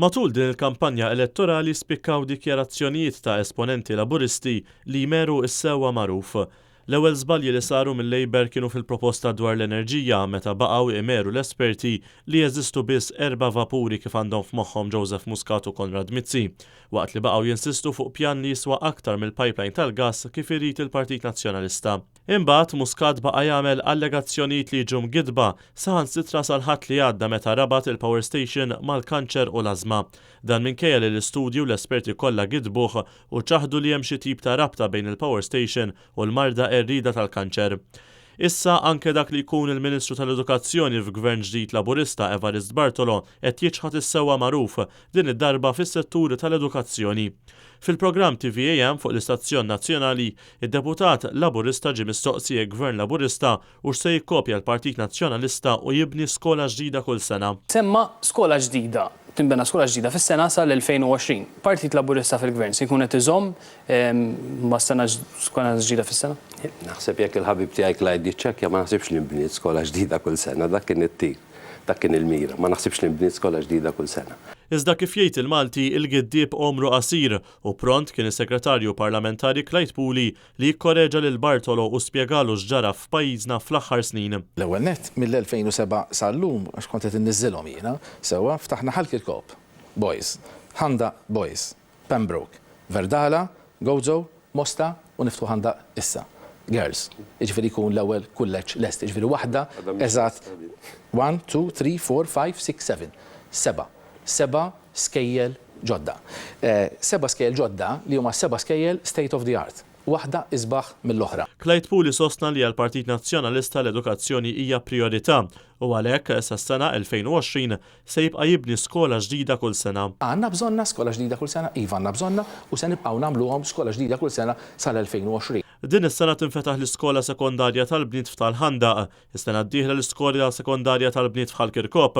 Matul din il-kampanja elettorali spikkaw dikjarazzjonijiet ta' esponenti Laburisti li jmeru s-sewwa magħruf. L-ewwel żbalji li saru mil-Labour kienu fil-proposta dwar l-enerġija meta baqgħu imeru l-esperti li jeżistu biss erba' vapuri kif għandhom f'moħħhom Joseph Muscat u Konrad Mizzi, waqt li baqgħu jinsistu fuq pjan li jiswa aktar mill-pipeline tal-gass kif irid il-Partit Nazzjonalista. Imbagħad Muscat baqa' jagħmel allegazzjonijiet li jiġu mgiddba, saħansitra sal-Ħadd li għadda meta rabat il-power station mal-kanċer u l-ażma. Dan minkejja li l-istudji u l-esperti kollha giddbuh u ċaħdu li hemm xi tip ta' rabta bejn il-power station u l-marda qerrieda tal-kanċer. Issa anke dak li jkun il-Ministru tal-Edukazzjoni f'Gvern ġdid Laburista Evarist Bartolo qed jiċħad is-sewwa magħruf, din id-darba fis-settur tal-edukazzjoni. Fil-programm TVAM fuq l-istazzjon nazzjonali, id-deputat Laburista ġie mistoqsi jekk Gvern Laburista hux se jikkopja l-Partit Nazzjonalista u jibni skola ġdida kull sena. Semma skola ġdida, tinbena skola ġdida fis-sena sal-2020. Partit Laburista fil-Gvern se jkun qed iżomm ma' sena skola ġdida fis-sena? Naħseb jekk il-ħabib tiegħi Clyde jiċċekkja ma naħsibx li nbniet skola ġdida kull sena, dak kien it-tir. Dak kien il-mira. Ma naħsibx li nbniet skola ġdida kull sena. Iżda kif jgħid il-Malti, il-giddieb għomru qasir u pront kien is-Segretarju Parlamentari Clyde Puli li kkoreġa lil Bartolo u spjegalu x'ġara f'pajjiżna fl-aħħar snin. L-ewwel nett, mill-2007 sal-lum, għax kont qed inniżżilhom jiena, sewwa, ftaħna Ħal Kirkop, Boys, Ħandaq Boys, Pembroke, Verdala, Gozo, Mosta u niftħu Ħandaq issa. Girls. Jiġifieri jkun l-ewwel kulleġġ lest. Jiġifieri waħda eżatt one, two, three, four, five, six, seven. Sebgħa. Sebgħa skejjel ġodda. Sebgħa skejjel ġodda li huma sebgħa skejjel state of the art. Waħda isbaħ mill-oħra. Clyde Puli sostna li għall-Partit Nazzjonalista l-edukazzjoni hija prijorità u għalhekk sas-sena 2020 se jibqa' jibni skola ġdida kull sena. Għandna bżonnha skola ġdida kull sena? Iva għandna bżonnha u se nibqgħu nagħmluhom skola ġdida kull sena sal-2020. Din is-sena tinfetaħ l-iskola sekondarja tal-bniet f'Tal-Ħandaq, is-sena d-dieħla l-iskola sekondarja tal-bniet f'Ħal Kirkop.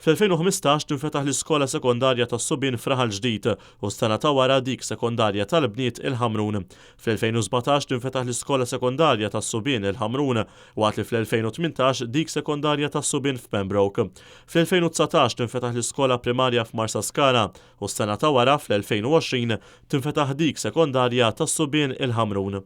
Fl-2015 tinfetaħ l-iskola sekondarja tas-subien f'Raħal Ġdid u s-sena ta' wara dik sekondarja tal-bniet il-Ħamrun. Fl-2017 tinfetaħ l-iskola sekondarja tas-subien il-Ħamrun waqt li fl-2018 dik sekondarja tas-subien f'Pembroke. Fl-2019 tinfetaħ l-iskola primarja f'Marsaskala u s-sena ta' wara, fl-2020, tinfetaħ dik sekondarja tas-subien il-Ħamrun.